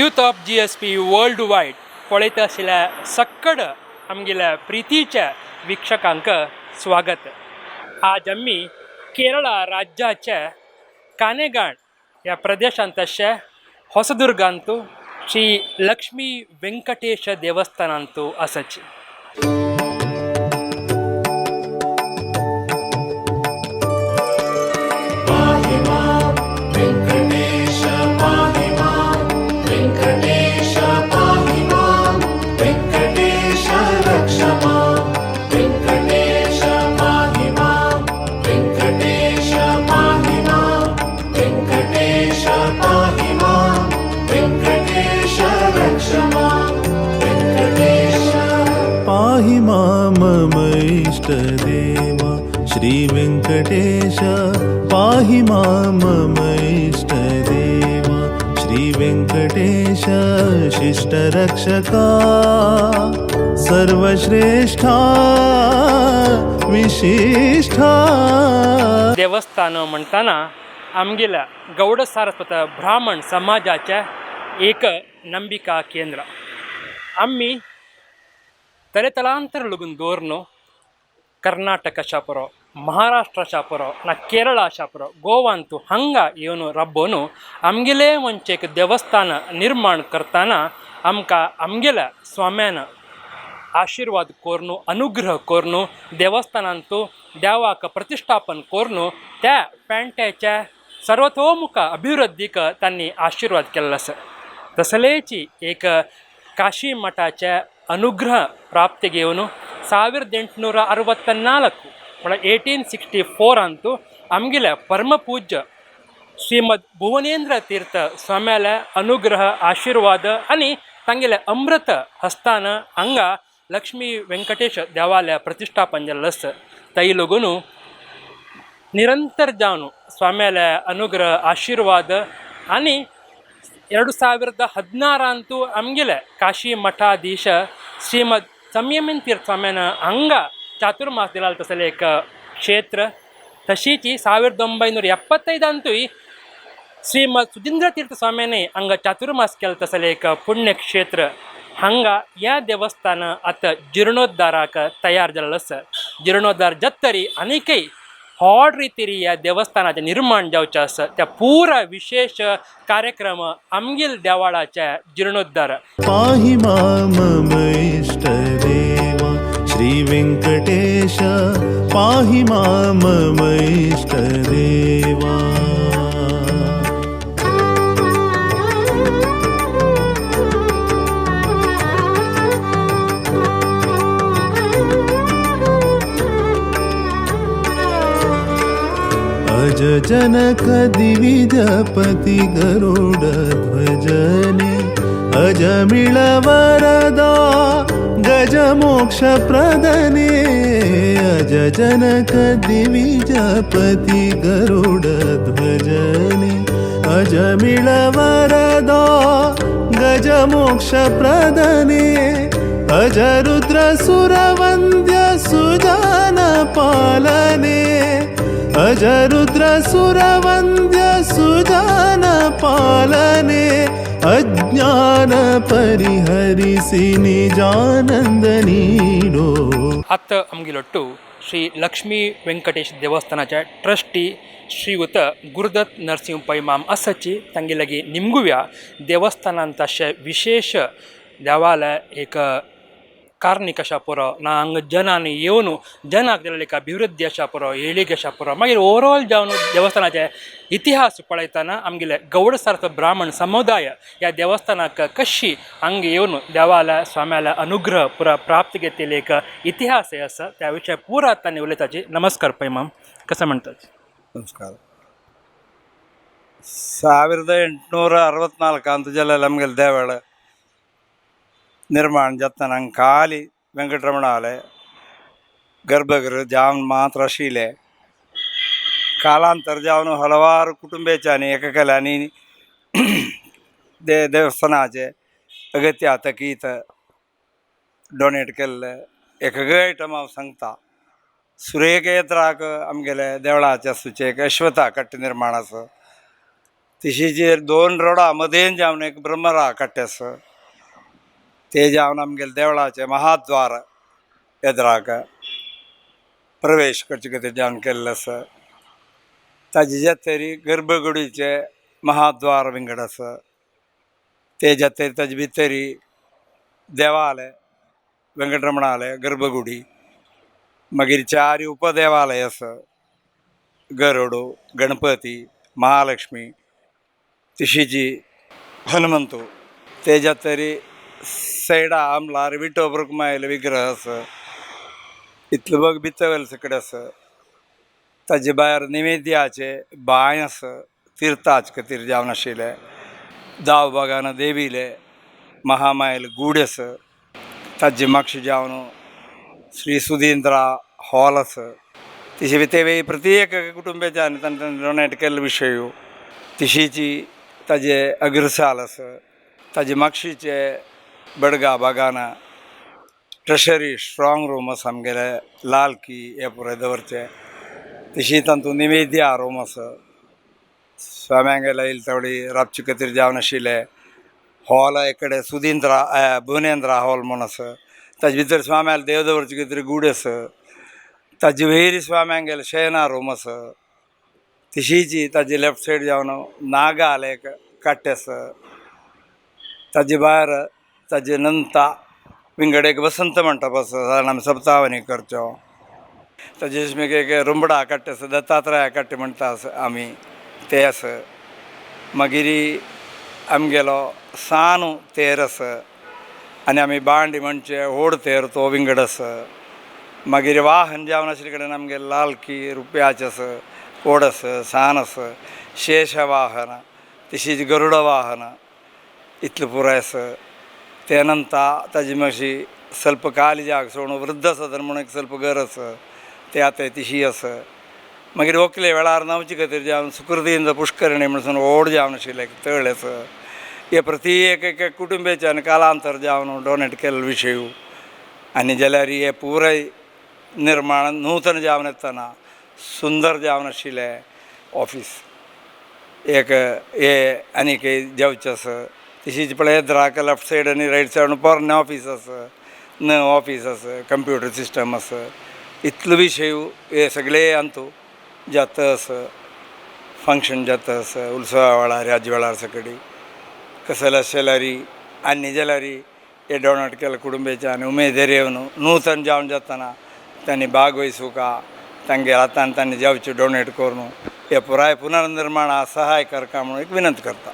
Youth of GSP world wide पळयता आशिल्ल्या सक्कड आमगेल्या प्रितीच्या वीक्षकांक स्वागत. आज आमी केरळा राज्याच्या कानेगाण ह्या प्रदेशांत अशें होसदुर्गांतू श्री लक्ष्मी वेंकटेश देवस्थानांतू आसाची. पाहि मां वेङ्कटेश पाहि मां वेङ्कटेश पाहि मां वेङ्कटेश रक्ष मां वेङ्कटेश पाहि मां वेङ्कटेश पाहि मां वेङ्कटेश पाहि मां वेङ्कटेश रक्ष मां वेङ्कटेश. पाहि मां मम इष्टदेवा श्रीवेङ्कटेश, पाहि मां मम इष्टदेवा श्रीवेङ्कटेश, शिष्टरक्षका सर्वश्रेष्ठा विशिष्ठा. देवस्थान म्हणटाना आमगेल्या गौड सारस्वत ब्राह्मण समाजाचें एक नंबिका केंद्र. आमी तरेतलांतर लगून दवरन कर्नाटक शापुरो, महाराष्ट्र शापुरो ना केरळा शापुरो, गोवांतू हांगा येवन राबोवन आमगेले म्हणचे एक देवस्थान निर्माण करतना आमकां आमगेल्या स्वाम्यान आशिर्वाद करून, अनुग्रह करून, देवस्थानांतू देवाक प्रतिश्ठापन करून त्या पेंट्याच्या सर्वतोमुख अभिवृद्धीक तांणी आशिर्वाद केल्लो आसा. तसलेची एक काशी मठाचे अनुग्रह प्राप्ती घेवन 1864 म्हळ्यार 1864 आमगेल्या परमपूज्य श्रीमद भुवनेंद्र तीर्थ स्वाम्याले अनुग्रह आशिर्वाद आनी तांगेले अमृत हस्तान हांगा लक्ष्मी वेंकटेश देवालय प्रतिश्ठापन जाल्लें आसा. थंय लागून निरंतर जावन स्वाम्याले अनुग्रह आशिर्वाद आनी 2016 आमगेले काशी मठाधीश श्रीमद संयमीन तीर्थ स्वाम्यान हांगा चातुर्मास दिला तसलें एक क्षेत्र. तशीच 1975 श्रीमद सुधींद्र तीर्थ स्वाम्याने हांगा चातुर्मास केलें तसलें एक पुण्यक्षेत्र. हांगा ह्या देवस्थान आतां जिर्णोद्धाराक तयार जाल्लो आसा. जिर्णोद्धार जातरी आनीकय व्हड रितीन ह्या देवस्थानाचें निर्माण जावचें आसा. त्या पुरा विशेश कार्यक्रम आमगेल देवाळाचे जिर्णोद्धार. पाहि मां मम इष्टदेवा श्रीवेङ्कटेश, पाहि मां मम इष्टदेवा. अज जनक दिविजपति गरुड ध्वजने, अजमिळ वरदा गज मोक्ष प्रदने. अज जनक दिविजपति गरुड ध्वजने, अजमिळ वरदा गज मोक्ष प्रदने. अज रुद्र सुरवन्द्य सुजान पालने, अज रुद्र सुरवन्द्य सुजान पालने. अज्ञान परिहरिसि निजानंद नीडो. आतां आमगेलो श्री लक्ष्मी वेंकटेश देवस्थानाचे ट्रस्टी श्रीयुत गुरुदत्त नरसिंह पै माम आसाची. तांगे लागीं निमगुया देवस्थानांत अशें विशेश देवालय एक कार्णीक आसा पुरो ना हांगा जनांनी येवन जनाक दिल्ली एक अभिवृद्धी आसा पुरो, येळीक आसा पुरो. मागीर ओवरऑल जावन देवस्थानाचे इतिहास पळयतना आमगेले गौड सारको ब्राह्मण समुदाय ह्या देवस्थानाक कशी हांगा येवन देवाल्या स्वाम्याल्या अनुग्रह पुरा प्राप्त घेतिल्ले एक इतिहास आसा, त्या विशय पुरा तांणी उलयताची. नमस्कार पै माम, कसं म्हणतात? ನಮಸ್ಕಾರ. 1864 ಅಂತ ನಮಗೆ ದೇವಳ ನಿರ್ಮಾಣ ಜತ್ತ ನಂಗೆ ಖಾಲಿ ವೆಂಕಟರಮಣ ಆಲೆ ಗರ್ಭಗೃಹ ಜಾವನ್ ಮಾತ್ರ ಶೀಲೆ. ಕಾಲಾಂತರ ಜಾವನು ಹಲವಾರು ಕುಟುಂಬೇಚಾನಿ ಏಕಕಲಾನಿ ದೇವಸ್ಥಾನಾचे अगत्य आतां की इथं डोनेट केल्ले एक आयटम हांव सांगता. सुरेख येत्राक आमगेले देवळाचे आसूचे एक अश्वता कट्ट निर्माण आसा. तिशीचेर दोन रोडा मदेन जावन एक ब्रह्मरा कट्टे आसा ते जावन आमगेले देवळाचे महाद्वार एदराक प्रवेश करचे खातीर जावन केल्लें आसा. ताजे जातरी गर्भगुडीचे महाद्वार विंगड आसा ते जातरी ताजे भितरी देवालय वेंकटरमणालय गर्भगुडी मागीर चार उपदेवालय आसा गरुडो गणपती महालक्ष्मी तिशीची हनुमंतू ते जातरी सैडा आमलार विठोब रुक्मायल विग्रह आसा इतलो बग भितर सकड आसा. ताजे भायर निवेद्याचे बांय आसा तिर्थाचे खातीर जावन आशिल्लें दाव बागान देवीले महामायल गूड आसा. ताजे मागशे जावन श्री सुधींद्रा हॉल आसा तिशे ते प्रत्येक कुटुंबाच्यान तांणी डोनेट केल्ले विशय तिशीची ताजे अग्रसाल आसा. ताजे मागशीचे बडगा बागान ट्रेशरी स्ट्रांग रूम आसा आमगेले लाल की हे पुराय दवरचे तशी तातूंत निवेद्या रूम आसा. स्वाम्यांगेले येयले तेवडी राबचे खातीर जावन आशिल्लें हॉल एक कडेन सुधींद्रा भुवनेंद्रा हॉल म्हूण आसा ताजे भितर स्वाम्याले देव दवरचे खातीर गूड आसा. ताजे वयर स्वाम्यांगेले शयना रूम आसा. तशीच ताजे लेफ्ट सायड जावन नागाल एक कट्टे आसा. ताजे भायर ताजे नंता विंगड एक वसंत मंटप आसा सादारण आमी सप्तावनी करचो. ताजे एक रुमडा कट्टे आसा दत्तात्रया कट्टे म्हणटा आसा आमी ते आसा. मागीर आमगेलो सानू तेर आसा आनी आमी बांडी म्हणचे व्हड तेर तो विंगड आसा. मागीर वाहन जावन आशिल्ले कडेन आमगेले लालकी रुपयाचें आसा व्हड आसा सान आसा शेष वाहन तशीच गरुड वाहन इतलें पुराय आसा. ते नंतर ताजी मातशी स्वल्प खाली जाग सोडून वृद्ध सदन म्हणून एक स्वल्प घर आसा ते आतां तिशी आसा. मागीर व्हंकले वेळार न्हांवचे खातीर जावन सुकृतींद्र पुष्करणी म्हणून व्हड जावन आशिल्लें एक तळ आसा. हे प्रत्येक एक कुटुंबाच्यान कालांतर जावन डोनेट केल्ले विशय आनी जाल्यार हे पुराय निर्माण नूतन जावन येतना सुंदर जावन आशिल्लें ऑफीस एक हे आनीक जेवचें आसा. तशीच पळय द्राक लेफ्ट सायड आनी रायट सायड पोरणें ऑफीस आसा नवें ऑफीस आसा कंप्युटर सिस्टम आसा. इतलो विशय हे सगळे अंतू जाता आसा फंक्शन जाता आसा उत्सवा वेळार ह्याच वेळार सगळी कसले शेलारी आनी जाल्यार हे डोनेट केले कुटुंबाच्यान उमेदीर येवन नूतन जावन जातना तांणी भागवहिसूका तांगे हातान तांणी जेवचें डोनेट करून हे पुराय पुनर्निर्माणा सहाय करका म्हणून एक विनंती करता.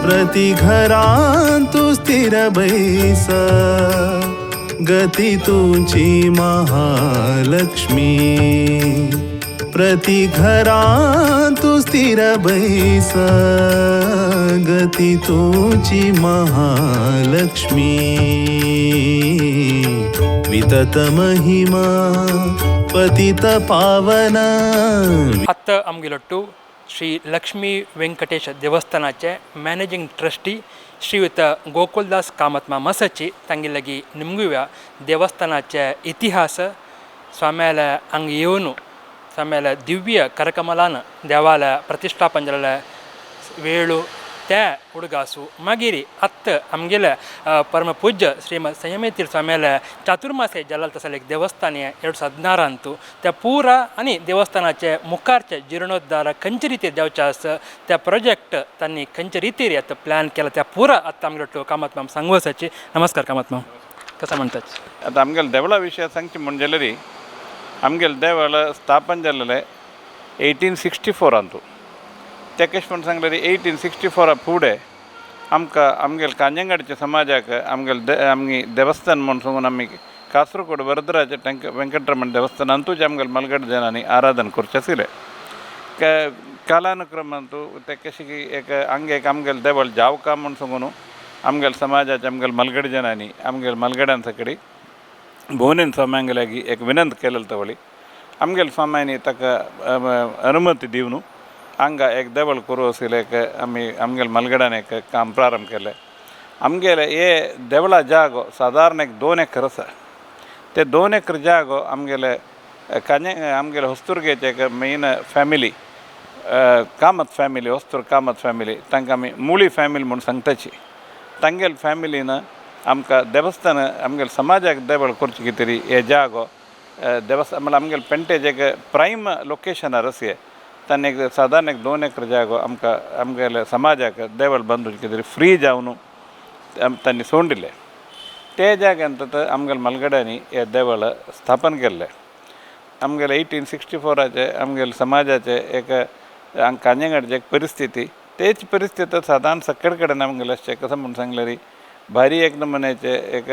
प्रति घरांतु स्थिर बैस गती तुझी महालक्ष्मी. प्रति घरांतु स्थिर बैस गती तुझी महालक्ष्मी. वितत महिमा पतित पावन. आत्ता आमगेलो श्री लक्ष्मी वेंकटेश देवस्थानाचे मॅनेजिंग ट्रस्टी श्रीयुत गोकुलदास कामत मामासाची तांगे लागीं निमगुया देवस्थानाचे इतिहास स्वाम्याला हांगा येवन स्वाम्याला दिव्य करकमलान देवालय प्रतिष्ठापन जाल्ले वेळू त्या उडगासू मागीर आत्त आमगेले परमपूज्य श्रीमद संयमेतीर स्वाम्याले चातुर्मासे जाल्लें तसलें एक देवस्थान हें 2016 त्या पुरा आनी देवस्थानाचे मुखारचे जिर्णोद्धार खंयचे रितीर जावचें आसा त्या प्रोजेक्ट तांणी खंयचे रितीर आतां प्लॅन केला त्या पुरा आतां आमगेलो कामत माम सांगू आसाची. नमस्कार कामत माम, कसं म्हणतात? आतां आमगेले देवळा विशय सांगचें म्हण जाल्यार आमगेले देवळ स्थापन जाल्लें 1864 ते कशें म्हण सांगल्यार 1864 फुडें आमकां आमगेले कांजंगाडच्या समाजाक आमगेले आमगे देवस्थान म्हूण सांगून आमी कासरगोड वरदराज वेंकटरमण देवस्थानांतूच आमगेले मलगड जनांनी आराधन करचें आशिल्लें. कालानुक्रमांतू ते कशें की एक हांगा एक आमगेले देवळ जावका म्हूण सांगून आमगेले समाजाचे आमगेले मलगड जनांनी आमगेले मलगडां सगळी भुवनेन स्वाम्यांगे लागीं एक विनंत केलेली तवळी आमगेले स्वाम्यांनी ताका अनुमती दिवन हांगा एक देवळ करूं आशिल्लें एक आमी आमगेले मलगड्यान एक काम प्रारंभ केलें. आमगेले हे देवळा जागो सादारण एक 2 एकर आसा. ते 2 एकर जागो आमगेले काने आमगेले होस्तुर्गेचे एक main family Kamat family Hostur Kamat family तांकां आमी मुळी फॅमिली म्हूण सांगताची. तांगेले फॅमिलीन आमकां देवस्थान आमगेले समाजाक देवळ करचे कितें हे जागो देवस्थान म्हणल्यार आमगेले पेंटेचे एक प्रायम लोकेशनार आसा. तांणी एक सादारण एक 2 एकर जागो आमकां आमगेले समाजाक देवळ बांदून कितें फ्री जावन तांणी सोडून दिले. ते जाग्यांत आमगेले मलगड्यांनी हे देवळ स्थापन केल्लें. आमगेले 1864 आमगेले समाजाचे एक कांजेंगाडचे एक परिस्थिती तेच परिस्थिती सादारण सगळे कडेन आमगेले आसचें. कसो म्हूण सांगल्यार भारी एक नमुन्याचें एक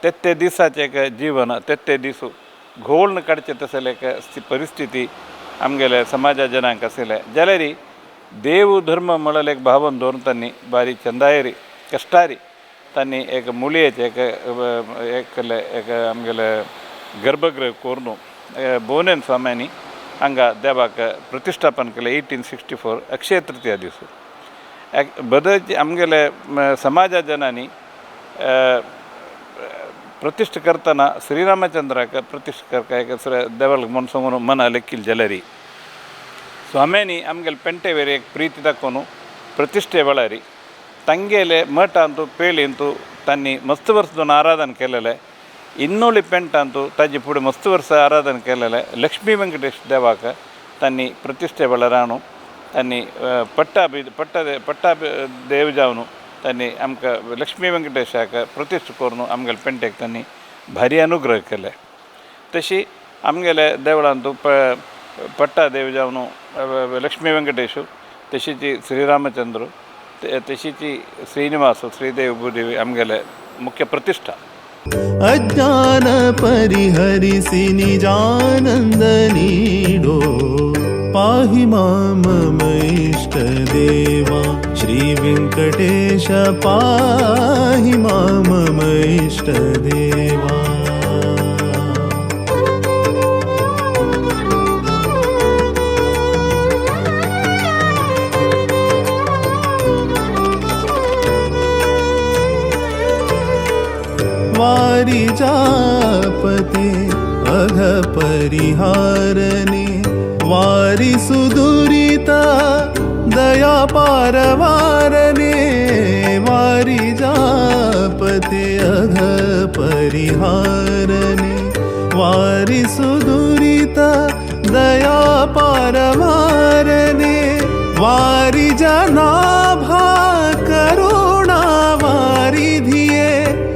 तेत्ते दिसाचें एक जीवन तेत्ते दीस घोळून काडचें तसलें एक परिस्थिती आमगेले समाजा जनांक आशिल्लें. जाल्यार देव धर्म म्हणलें एक भावन दवरून तांणी बारी चंदायरी कश्टारी तांणी एक मुळयेचें एक एकले एक आमगेले गर्भगृह करून बोनेन स्वाम्यांनी हांगा देवाक प्रतिश्ठापन केलें 1864 अक्षय तृतीया दिसा. बदलची आमगेले समाजा जनांनी प्रतिश्ठा करतना श्रीरामचंद्राक प्रतिश्ठा करता एक देवळ म्हूण सांगून मना लेखील जाल्यार स्वाम्यांनी आमगेले पेंटेवेर एक प्रिती दाखोवन प्रतिश्ठे वेळार तांगेले मठांतू पेळींतू तांणी मस्त वर्स दोन आराधन केलेलें. इन्नोळी पेंटांतू ताजे फुडें मस्त वर्स आराधन केलेलें लक्ष्मी वेंकटेश देवाक तांणी प्रतिश्ठे वेळार हाडून तांणी पट्टाबी पट्टा पट्टा देव जावन तांणी आमकां लक्ष्मी वेंकटेशाक प्रतिश्ठा करून आमगेले पेंटेक तांणी भारी अनुग्रह केले. तशी आमगेले देवळांतू पट्टा देव जावन लक्ष्मी वेंकटेश तशीची श्रीरामचंद्र तशीची श्रीनिवास श्रीदेव भूदेवी आमगेले मुख्य प्रतिश्ठा. अज्ञान परिहरिसि निजानंद नीडो पाहि मां मम इष्ट देवा श्री वेंकटेश पाहि मां मम इष्ट देवा. वारिजापते अघ परिहारने वारी सुदुरिता दया पारवारने वारिजापते अघ परिहारने वारी सुदुरिता दया पारवारने वारी जनाभा करुणा वारी धिये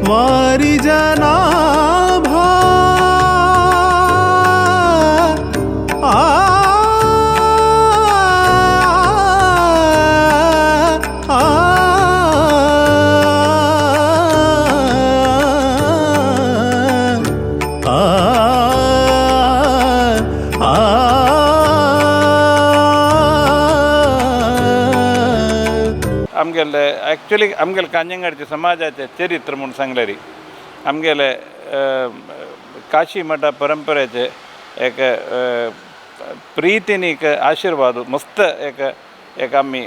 वारी जनाभा आ आ आ आमगेले एक्चुअली आमगेले कांजेंगाडचे समाजाचें चरित्र म्हूण सांगल्यार आमगेले काशी मठा परंपरेचे एक प्रितीन एक आशिर्वाद मस्त एक एक आमी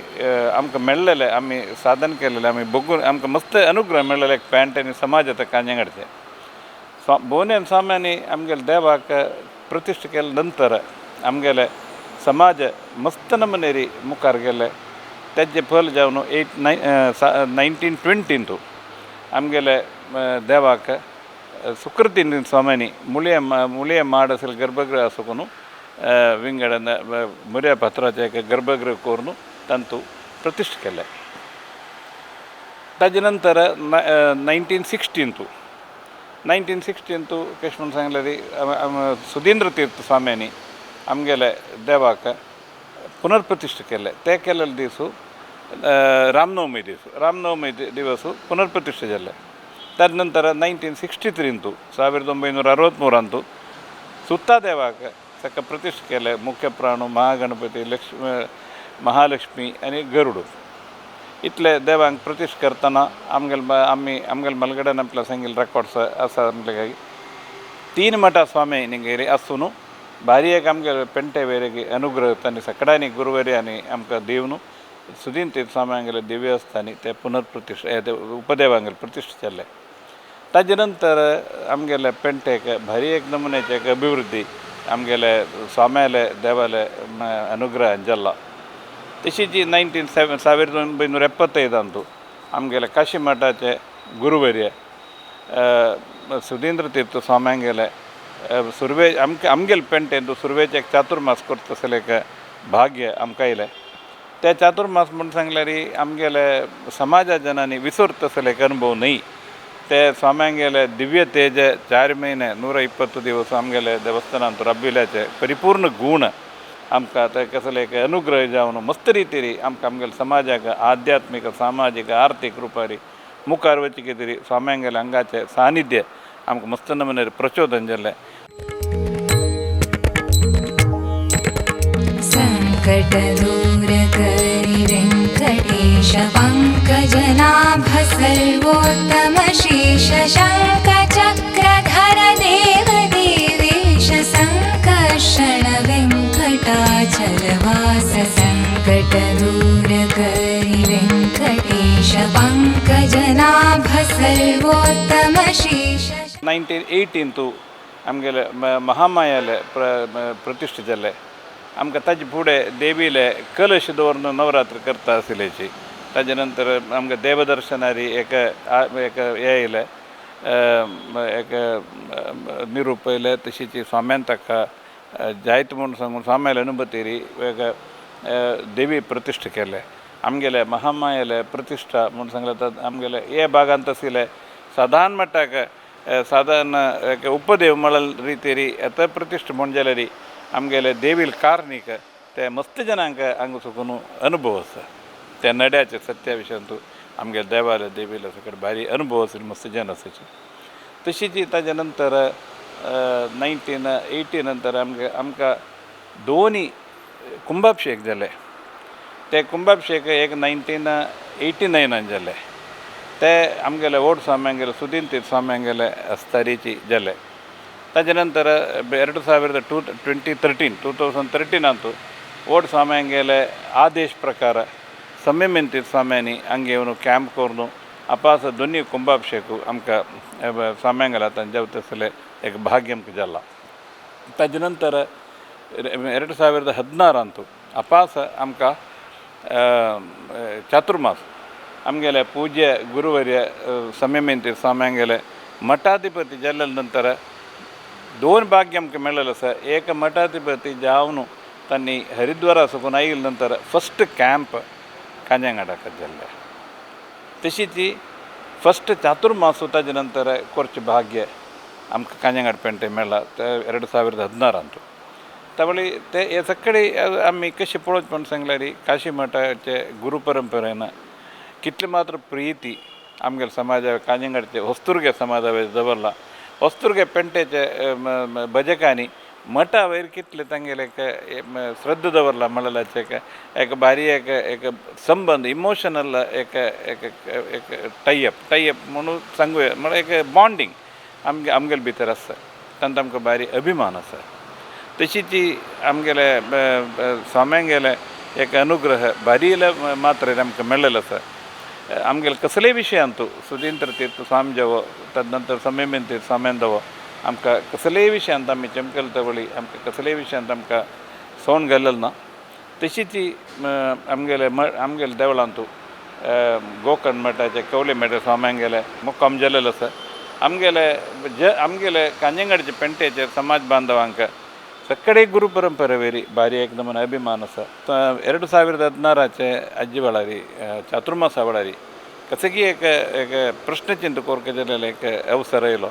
आमकां मेळ्ळेले आमी साधन केलेले आमी बगून आमकां मस्त अनुग्रह मेळ्ळेले एक पॅन्ट आनी समाज आतां कांजेंगाडचे. बोनेन स्वाम्यांनी आमगेले देवाक प्रतिश्ठा केले नंतर आमगेले समाज मस्त नमुनेरी मुखार गेले. तेजे फल जावन 1920 आमगेले देवाक सुकृतीन स्वाम्यांनी मुळये मुळये माड आसल गर्भगृह आसकून विंगड मुर्या पत्राचे एक गर्भगृह करून तांतू प्रतिश्ठा केलें. ताजे नंतर 1916 कशें म्हूण सांगल्यार सुधींद्र तीर्थ स्वाम्यांनी आमगेले देवाक पुनर्प्रतिश्ठा केलें. ते केलेले दीस रामनवमी दीस रामनवमी दिवस पुनर्प्रतिश्ठा जाल्लें. तदनंतर 1963 1963 सुत्ता देवाक ताका प्रतिश्ठा केलें. मुख्य प्राणू महागणपती लक्ष्मी महालक्ष्मी आनी गरुड इतले देवांक प्रतिश्ठा करतना आमगेले आमी आमगेले मलगड्यान आपल्या सांगिल्ले रेकॉर्ड्स आसा आमगे 3 मठा स्वामी निगेरी आसून भारी एक आमगे पेंटे वेरेक अनुग्रह तांणी सकडांनी गुरुवर्यांनी आमकां दिवन सुदीन तीर्थ स्वाम्यांगेले दिव्यस्थानी ते पुनर्प्रतिश्ठ ते उपदेवांगेले प्रतिश्ठा जाल्ले. ताजे नंतर आमगेले पेंटेक भारी एक नमुन्याचे एक अभिवृद्धी आमगेले स्वाम्याले देवाले अनुग्रहान जाल्ला. तशीच 1975 आमगेले काशी मठाचे गुरुवर्य सुधींद्र तीर्थ स्वाम्यांगेले सुर्वे आमकां आमगेले पेंटेंत सुर्वेचे एक चातुर्मास करता आसलें एक भाग्य आमकां आयलें. ते चातुर्मास म्हूण सांगल्यार आमगेले समाजा जनांनी विसरता आसलें एक अनुभव न्हय. ते स्वाम्यांगेले दिव्य तेज 4 महिने 120 दिवस आमगेले देवस्थानांत राबिल्ल्याचे परिपूर्ण गूण आमकां ते कसले एक अनुग्रह जावन मस्त रितीरी आमकां आमगेले समाजाक आध्यात्मीक सामाजीक आर्थीक रुपारी मुखार वचचे खातीर स्वाम्यांगेले हांगाचें सानिध्य आमकां मस्त नमुने प्रचोदन जालें. संकटदूरकरि वेङ्कटेश पङ्कजनाभ सर्वोत्तम शीश शङ्खचक्रधर देव देवेश सङ्कर्षण वेङ्कटाचलवास. संकटदूरकरि वेङ्कटेश पङ्कजनाभ सर्वोत्तम शीश. 1918 आमगेले महामायाले प्रतिश्ठा जाले. आमकां ताजे फुडें देवीले कलश दवरून नवरात्र करता आशिल्ल्याची. ताजे नंतर आमकां देवदर्शनारी एक एक हें येयलें एक निरूप येयलें. तशीच स्वाम्यान ताका जायत म्हूण सांगून स्वाम्याले अनुमतीरी एक देवी प्रतिश्ठा केले. आमगेले महामायाले प्रतिश्ठा म्हूण सांगलें तर आमगेले हे भागांत आशिल्ले सादारण मठाक सादारण एक उपदेव म्हळ्यार रितीरी आतां प्रतिश्ठा म्हूण जाल्यार आमगेले देवील कार्नीक ते मस्त जनांक हांगा सुकून अनुभव आसा. त्या नड्याचे सत्या विशयांतू आमगेले देवाले देवीले सगळे भारी अनुभव आशिल्ले मस्त जन आसाचे. तशीच ताजे नंतर 1980 नंतर आमगे आमकां दोनी कुंभाभिशेक जाले. ते कुंभाभिशेक एक 1989 जाले. ते आमगेले व्हड स्वाम्यांगेले सुदीन तीर्थ स्वाम्यांगेले हस्तारीची जाले. ताजे नंतर 2013 व्हड स्वाम्यांगेले आदेश प्रकार संयमेन तीर्थ स्वाम्यांनी हांगा येवन कॅम्प करून आपास दोनी कुंभाभिशेक आमकां स्वाम्यांगेले आतां जावता आसलें एक भाग्य आमकां जाला. ताजे नंतर 2016 अपास आमकां चातुर्मास आमगेले पूज्य गुरुवर्य संयमेन तीर्थ स्वाम्यांगेले मठाधिपती जाल्ले नंतर 2 भाग्य आमकां मेळ्ळेलें आसा. एक मठाधिपती जावन तांणी हरिद्वारा साकून आयले नंतर फस्ट कॅम्प कांजंगाडाक जाल्लें. तशीच फस्ट चातुर्मास ताजे नंतर करचें भाग्य आमकां कांजंगाड पेंटे मेळ्ळा ते 2016. तवळी ते हे सगळे आमी कशें पळोवचें म्हूण सांगल्यार काशी मठाचे गुरू परंपरेन कितले मात्र प्रिती आमगेले समाजा कांजंगाडचे वस्तुर्गे समाजा वयर दवरला. वस्तुर्गे पेंटेचे भजकांनी मठा वयर कितले तांगेले एक श्रद्धा दवरला म्हणल्याचे एक एक भारी एक एक संबंद इमोशनल एक एक एक टायप टायप म्हणून सांगूया म्हळ्यार एक बॉन्डींग आमगे आमगेले भितर आसा. तांचो आमकां भारी अभिमान आसा. तशीच आमगेले स्वाम्यांगेले एक अनुग्रह भारी मात्र आमकां मेळ्ळेलो आसा. आमगेले कसलेय विशयांतू सुधींद्र तीर्थ स्वामी जावो तदनंतर संयमेन तीर्थ स्वाम्यान जावो आमकां कसलेय विशयांत आमी चमकेल तवळी आमकां कसलेय विशयांत आमकां सोण घालेलो ना. तशीच आमगेले आमगेले देवळांतू गोकर्ण मठाचे कवले मठ स्वाम्यांगेले मुक्काम जालेलो आसा. आमगेले आमगेले कांजंगाडचे पेंटेचे समाज बांधवांक सगळे गुरू परंपरे वेरी भारी एक नमूने अभिमान आसा. 2016 आजी वेळारी चातुर्मासा वेळारी कसकी एक एक प्रश्नचिंत कोरके जालेलें एक अवसर आयलो.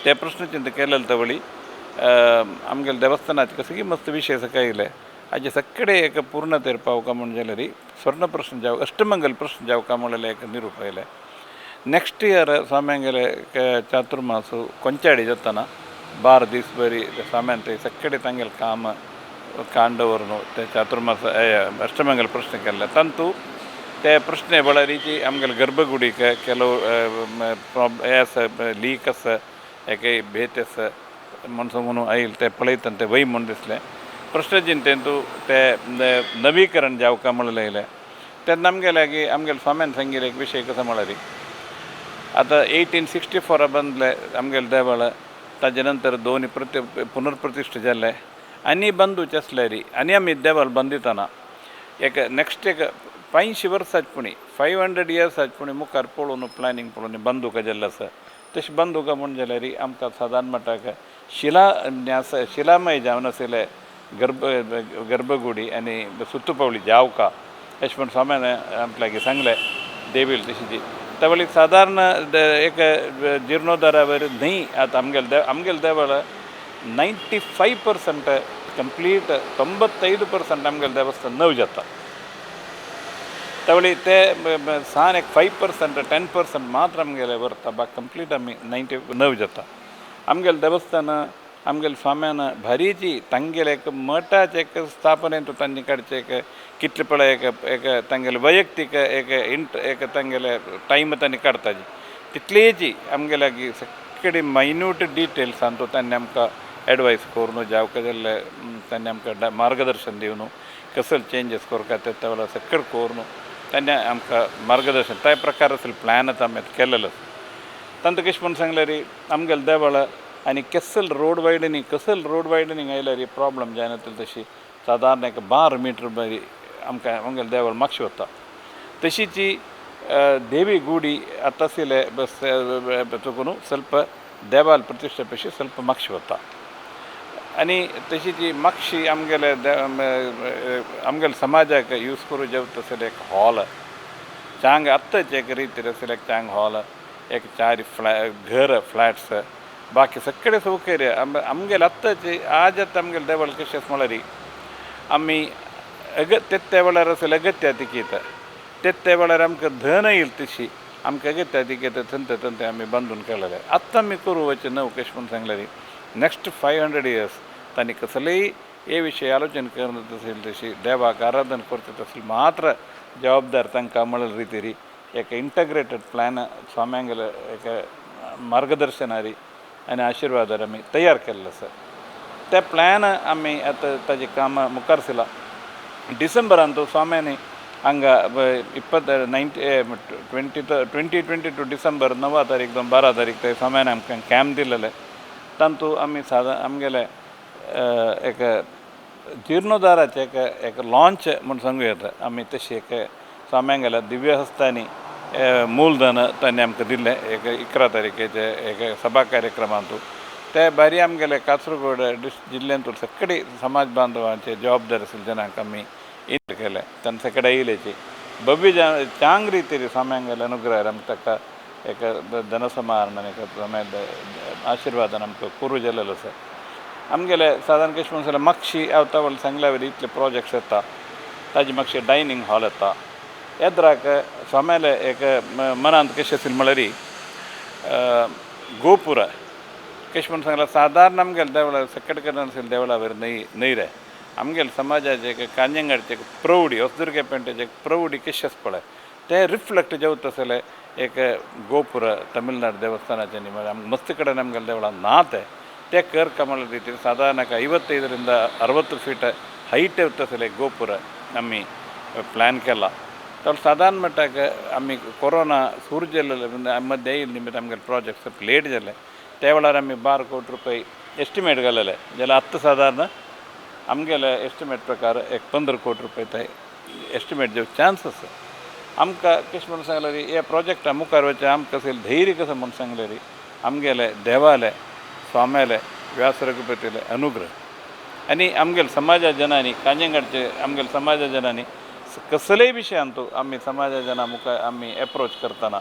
ते प्रश्नचिंत केलेले तवळी आमगेले देवस्थानाचे कसकी मस्त विशय सकाळ येयले. हाजे सगळे एक पूर्णतेर पावका म्हूण जाल्यार स्वर्ण प्रश्न जावं अष्टमंगल प्रश्न जावका म्हणलेलें एक निरूप आयलें. नेक्स्ट इयर स्वाम्यांगेले चातुर्मास ಕೊಂಚಾಡಿ जाताना 12 दीस बरी स्वाम्यान ते सगळे तांगेले काम कांडवरून ते चातुर्मास अष्टमंगल प्रश्न केल्ले. तांतू ते प्रश्न बळारीची आमगेले गर्भगुडीक ಕೆಲವು हे आसा लीक आसा एक भेट आसा म्हण सांगून आयल ते पळयतना ते वय म्हूण दिसलें. प्रश्नचिंतेंतू ते नवीकरण जावका म्हणलें येयलें तेन्ना आमगे लागीं आमगेले स्वाम्यान सांगिल्लें एक विशय कसो म्हळ्यार आतां 1864 बांदलें आमगेलें देवळ, ताजे नंतर दोन पुनर्प्रतिश्ठा जालें आनी बंदूच आसल्यारी आनी आमी देवळ बांदितना एक नेक्स्ट एक 500 वर्सां पुणी 500 इयर्स पुणी मुखार पळोवन प्लॅनिंग पळोवन बंदुका जाल्लें आसा. तशें बंदुका म्हूण जाल्यार आमकां सादारण मटाक शिला शिलामय जावन आशिल्लें गर्भगुडी आनी सुत्तुपावली जावका अशें म्हण स्वाम्यान आमकां लागीं सांगलें देवील तशी त्या वेळी सादारण एक जिर्णोद्धारावर न्हय. आतां आमगेलें आमगेलें देवळ 95% कंप्लीट 95% आमगेलें देवस्थान नव जाता. त्या ते सान एक 5% 10% मात्र आमगेलें व्हरता, बाकी कंप्लीट आमी 99 जाता. आमगेलें देवस्थान आमगेले स्वाम्यान भारीची तांगेले एक मठाचें एक स्थापनेंत तांणी काडचें एक कितले पळय एक एक तांगेले वैयक्तीक एक एक तांगेले टायम तांणी काडताजी तितलेची आमगे लागीं सगळे मायन्यूट डिटेल्स तो तांणी आमकां एडवायस करून जावका जाल्ले तांणी आमकां मार्गदर्शन दिवन कसले चेंजीस करता ते वेळार सगळें करून तांणी आमकां मार्गदर्शन त्या प्रकार प्लॅन आतां आमी केलेलो. तांकां कशें म्हूण सांगल्यार आमगेले देवळ आनी केसल रोड वायडनींग कसल रोड वायडनींग आयल्यार प्रॉब्लम जायना तशी सादारण एक 12 मिटर बरी आमकां आमगेले देवळ मातशें वता. तशीची देवी गुडी आतां आशिल्ले बस चुकून ಸ್ವಲ್ಪ देवाल प्रतिश्ठे पेक्षा ಸ್ವಲ್ಪ मातशें वता. आनी तशीची मातशी आमगेले आमगेले समाजाक यूज करूं जेवता आसलें एक हॉल चांग आत्तांचे एक रितीर आसलें एक चांग हॉल एक 4 घर फ्लॅट्स बाकी सगळे सौकर्य आमगेले आत्तांचे आज आतां आमगेले देवळ कशें आसा म्हळ्यार आमी अगत्य वेळार आसलें अगत्य तिकीत ते वेळार आमकां धन येयल तशी आमकां अगत्य तिकीत थंय थंय आमी बांदून काडलेलें. आतां आमी करूं वचें न्हू कशें म्हूण सांगल्यार नेक्स्ट 500 इयर्स तांणी कसलेय हे विशय आलोचन करून तशें तशी देवाक आराधन करता तसली मात्र जबाबदार तांकां म्हळ्या रितीरी एक इंटग्रेटेड प्लॅन स्वाम्यांगेले एक मार्गदर्शनारी आनी आशिर्वादार आमी तयार केल्लो आसा. ते प्लॅन आमी आतां ताजें काम मुखार सरलां. डिसेंबरान तो स्वाम्यांनी हांगा 2022 डिसेंबर 9 तारीख जावं 12 तारीख ते स्वाम्यान आमकां कॅम्प दिलेले तातूंत आमी सादारण आमगेले एक जिर्णोद्धाराचें एक एक लॉंच म्हूण सांगूं येता. आमी तशी एक स्वाम्यांगेल्या दिव्य हस्तांनी मूलधन तांणी आमकां दिल्लें एक 11 तारखेचे एक सभा कार्यक्रमांतू ते बारी आमगेले कासरगोड जिल्ल्यांतून सगळे समाज बांधवांचे जबाबदार आशिल्ले जनांक आमी इन केलें तांचे सगळे येयलेची भव्य चांग रितीर स्वाम्यांगेले अनुग्रह आमकां ताका एक धनसमारण एक आशिर्वादान आमकां कुरू जालेलो आसा. आमगेले सादारण कशें म्हूण जाल्यार मातशी आवतावळ सांगल्या वरी इतले प्रोजेक्ट्स येता ताजी मातशें डायनींग हॉल येता येद्राक स्वाम्याले एक मनांत कशें आशिल्लें म्हळ्यार गोपुर कशें म्हूण सांगल्यार सादारण आमगेले देवळां सकट कडेन आशिल्ले देवळां वयर न्हय न्हय रे आमगेले समाजाचे एक कांजंगाडचे एक प्रौढी होसदुर्गे पेंटेचे एक प्रौढी कशें आसा पळय ते रिफ्लेक्ट जावता आसलें एक गोपुर तमिळनाडू देवस्थानाचे न्ही म्हळ्यार मस्त कडेन आमगेले देवळां ना ते ते कर कमल ರೀತಿ ಸಾಧಾರಣ 55 60 ಫೀಟ್ ಹೈಟ್ ಇರ್ತದೆ ಗೋಪುರ आमी प्लॅन केला. तर सादारण मट्टाक आमी कोरोना सुरू जाल्ले मध्य येयले निमित्त आमगेले प्रोजेक्ट ಸ್ವಲ್ಪ ಲೇಟ್ जाले त्या वेळार आमी 12 कोटी रुपये एस्टिमेट घालेले जाल्यार आत्तां सादारण आमगेले एस्टिमेट प्रकार एक 15 कोटी रुपये ते एस्टिमेट जावचे चान्स आसा. आमकां कशें म्हणून सांगल्यार हे प्रोजेक्टा मुखार वचचें आमकां अशें धैर्य कसो म्हणून सांगल्यार आमगेले देवाले स्वाम्याले व्यास रघुपतीले अनुग्रह आनी आमगेले समाजा जनांनी कांजंगाडचे आमगेले समाजा जनांनी कसलेय विशयांतू आमी समाजा जना मुखार आमी एप्रोच करतना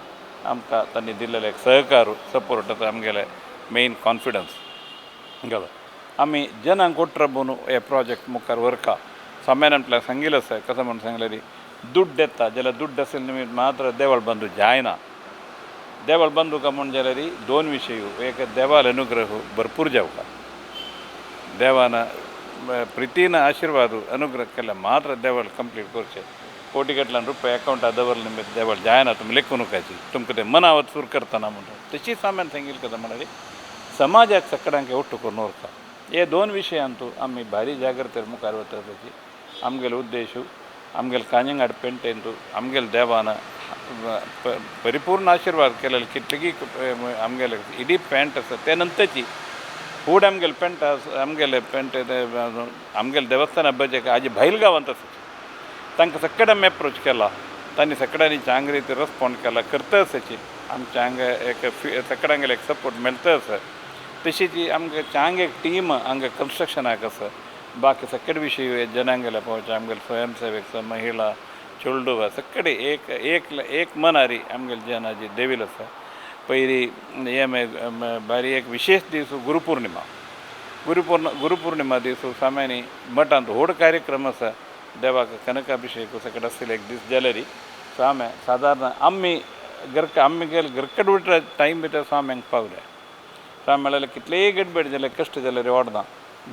आमकां तांणी दिल्लेले एक सहकार सपोर्ट आमगेले मेन कॉन्फिडन्स गलो आमी जनांक ಒಟ್ಟರಬೋನು हे प्रोजेक्ट मुखार व्हरका. स्वाम्यान म्हटल्यार सांगिल्लें आसा कसो म्हणून सांगल्यार दुड्ड येता जाल्यार दुड्ड आशिल्ले निमित्त मात्र देवळ बंदू जायना. देवळ बंदू का म्हूण जाल्यार दोन विशय एक देवाल अनुग्रह भरपूर जावका देवान प्रितीन आशिर्वाद अनुग्रह केल्यार मात्र देवळ कंप्लीट करचें. कोटी गटल्यान रुपया अकावंटार दवरले निमित्त देवळ जायना तुमी लेखूं नकाची तुमकां तें मनावत सुरू करतना म्हणटा तशी स्वाम्यान सांगिल्लें कशें म्हळ्यार समाजाक सकडांक ಒಟ್ಟು करून व्हरता. हे दोन विशयांतू आमी भारी जागृतेर मुखार वता. आमगेलो उद्देश आमगेले कांजंगाड पेंटेंतू आमगेले देवान परिपूर्ण आशिर्वाद केलेले कितलेगी आमगेले इडी पेंट आसा ते नंतरची फूड आमगेले पेंट आमगेले पेंट आमगेले देवस्थाना बजे आजी भायल गांवांत आसा तांकां सगळ्यांनी आमी एप्रोच केला, तांणी सगळ्यांनी चांग रिती रेस्पॉन्ड केला करता आसाची आमच्या हांगा एक सगळ्यांगेले एक सपोर्ट मेळटा आसा. तशीच आमकां चांग एक टीम हांगा कन्स्ट्रक्शनाक आसा. बाकी सगळे विशय जनांगेले पावचे आमगेले स्वयंसेवक महिला चेडूं सगळे एक एक एक मनारी आमगेले जनाची देवील आसा. पयली हे बारी एक विशेष दीस गुरुपौर्णिमा, गुरुपौर्णिमा दीस सामान्य मठांत व्हड कार्यक्रम आसा. देवाक कनकाभिषेक सगळे आसतले एक दीस जाल्यार स्वामी सादारण आमी घरक आमी गेले घरकड उठ्ठा टायम भितर स्वाम्यांक पावले. स्वामी म्हळ्यार कितलेय गडबड जाले कश्ट जाल्यार वाडना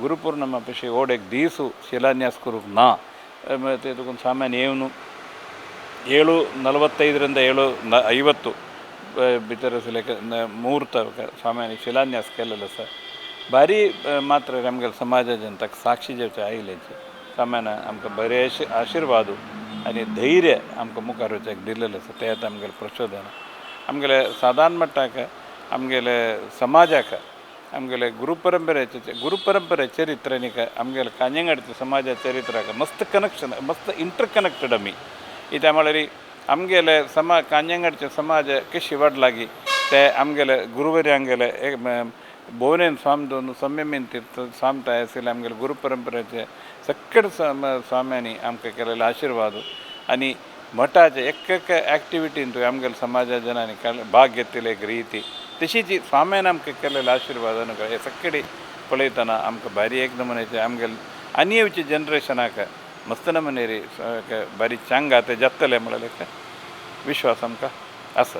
गुरुपौर्णिमा पशी व्हड एक दीस शिलान्यास करूंक ना. ते तुका सामान्य येवन 7:45 7:50 भितर आसले मुहूर्त स्वाम्यांनी शिलान्यास केलेलो आसा. भारी मात्र आमगेले समाजा जनताक साक्षी जेवचे आयिल्ल्याची स्वाम्यान आमकां बरे आशिर्वाद आनी धैर्य आमकां मुखार वचपाक दिलेलें आसा. तें आतां आमगेलें प्रचोदन आमगेले सादारण मट्टाक आमगेले समाजाक आमगेले गुरुपरंपरेचे गुरुपरंपरे चरित्र आमगेले कांजंगाडचे समाजा चरित्राक मस्त कनेक्शन मस्त इंटरकनेक्टेड आमी. इत्या म्हळ्यार आमगेले समा कांजंगाडचे समाज कशी वाडलागी ते आमगेले गुरुवर्यांगेले एक भोवनेन स्वामी दोन संयमीन तीर्थ स्वामी तयार आशिल्ले आमगेले गुरुपरंपरेचे सगळे स्वाम्यांनी आमकां केलेले आशिर्वाद आनी मठाचे एक एक एक्टिविटीन आमगेले समाजा जनांनी भाग घेतिल्ले एक रिती तशीच स्वाम्यान आमकां केलेले आशिर्वाद हे सगळे पळयतना आमकां भारी एक नमुन्याचे आमगेले आनी येवचे जनरेशनाक मस्त नमुने बारी चांग आतां जातले म्हळ्यार विश्वास आमकां आसा.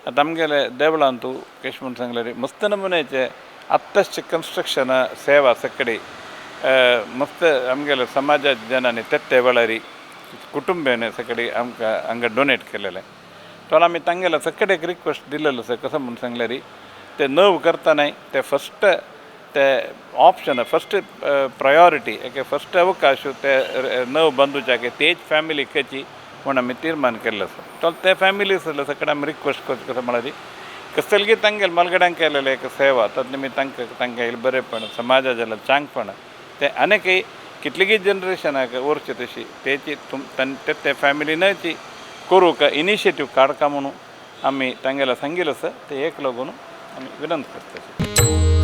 आतां आमगेले देवळांतू कशें म्हूण सांगल्यार मस्त नमुन्याचे आत्ताचे कन्स्ट्रक्शन सेवा सगळी मस्त आमगेले समाजा जनांनी तेत्ते वेळार कुटुंबियान सगळी आमकां हांगा डोनेट केलेलें. तो आमी तांगेले सगळे एक रिक्वेस्ट दिलेलो आसा. कसो म्हूण सांगल्यार ते नव करतनाय ते फस्ट ते ऑप्शन फस्ट प्रायोरिटी एक फस्ट अवकाश ते नव बंधूच्याक तेच फॅमिली कची म्हूण आमी तीर्मान केल्लें आसा. तो ते फॅमिली आसले सगळे आमी रिक्वेस्ट करचें कसो म्हळ्यार कसलगी तांगेले मलगड्यांक केलेलें एक सेवा तत् निमित्त तांकां तांकां बरेंपण समाजा जाल्यार चांगपण ते आनीकय कितलेगी जनरेशनाक उरचें तशी तेची ते फॅमिलीनची करूंक इनिशिएटीव काडका म्हणून आमी तांगेले सांगिल्लें आसा. ते एक लागून आमी विनंती करता.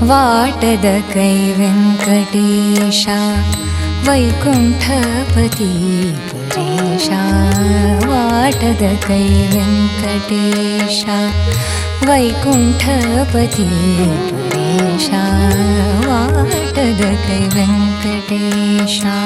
वाटदकै वेङ्कटेशा वैकुण्ठपति परेशा वाटदकै वेङ्कटेशा वैकुण्ठपति परेशा वाटदकै वेङ्कटेशा.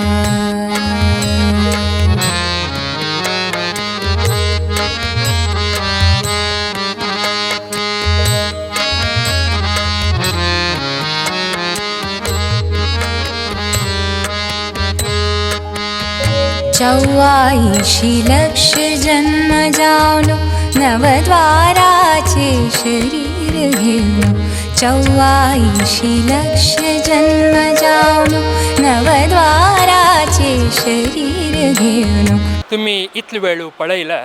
चौवायशी लक्ष जन्म जावनो नवद्वाराचे शरीर घेऊन 84 लक्ष जन्म जावनो नवद्वाराचे शरीर घेऊन. तुम्ही इतले वेळ पळयले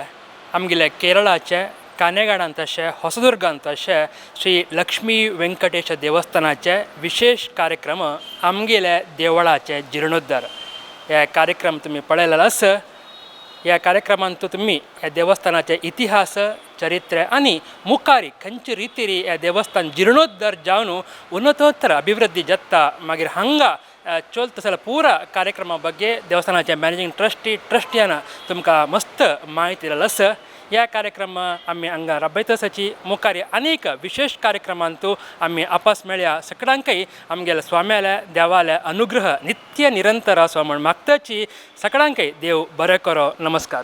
आमगेल्या केरळाचे कानेगाडांत अशें होसदुर्गांत अशें श्री लक्ष्मी वेंकटेश देवस्थानाचे विशेष कार्यक्रम आमगेल्या देवळाचे जिर्णोद्धार हे कार्यक्रम तुम्ही पळयलेलो आसा. ह्या कार्यक्रमांत तुम्ही ह्या देवस्थानाचे इतिहास चरित्र आनी मुखारी खंयचे रितीरी ह्या देवस्थान जिर्णोद्धार जावन उन्नतोत्तर अभिवृद्धी जाता मागीर हांगा चलता जाल्यार पुरा कार्यक्रमा ಬಗ್ಗೆ देवस्थानाचे मॅनेजिंग ट्रस्टी ट्रस्टियान तुमकां मस्त म्हायती दिलेलो आसा. ह्या कार्यक्रम आमी हांगा राबयताची मुखार अनेक विशेष कार्यक्रमांतू आमी आपस मेळया. सगळ्यांकय आमगेल्या स्वाम्याल्या देवाल्या अनुग्रह नित्य निरंतर आसा म्हूण मागताची. सगळ्यांकय देव बरें करो. नमस्कार.